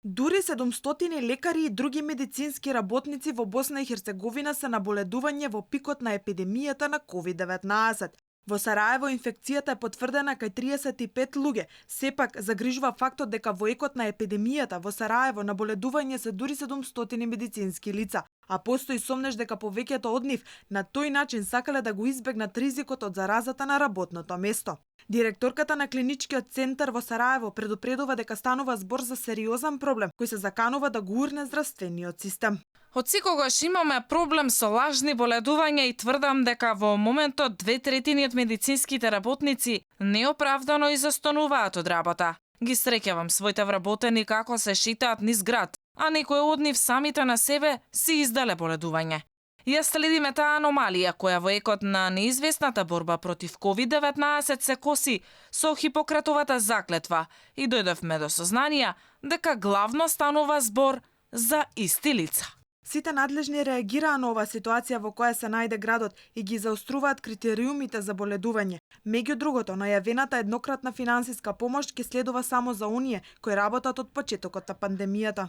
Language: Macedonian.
Дури 700 лекари и други медицински работници во Босна и Херцеговина се наболедување во пикот на епидемијата на COVID-19. Во Сараево инфекцијата е потврдена кај 35 луѓе. Сепак загрижува фактот дека во екот на епидемијата во Сараево наболедување се дури 700 медицински лица, а постои сомнеш дека повеќето од нив на тој начин сакале да го избегнат ризикот од заразата на работното место. Директорката на клиничкиот центар во Сараево предупредува дека станува збор за сериозен проблем кој се заканува да го урне здравствениот систем. Од секогаш имаме проблем со лажни боледувања и тврдам дека во моментот 2/3 од медицинските работници неоправдано изостануваат од работа. Ги среќавам своите вработени како се шетаат низ град, а некои од нив самите на себе си издале боледување. Ја следиме таа аномалија која во екот на неизвестната борба против COVID-19 се коси со Хипократовата заклетва и дојдовме до сознанија дека главно станува збор за исти лица. Сите надлежни реагираа на оваа ситуација во која се најде градот и ги заоструваат критериумите за боледување. Меѓу другото, најавената еднократна финансиска помош ќе следува само за оние кои работат од почетокот на пандемијата.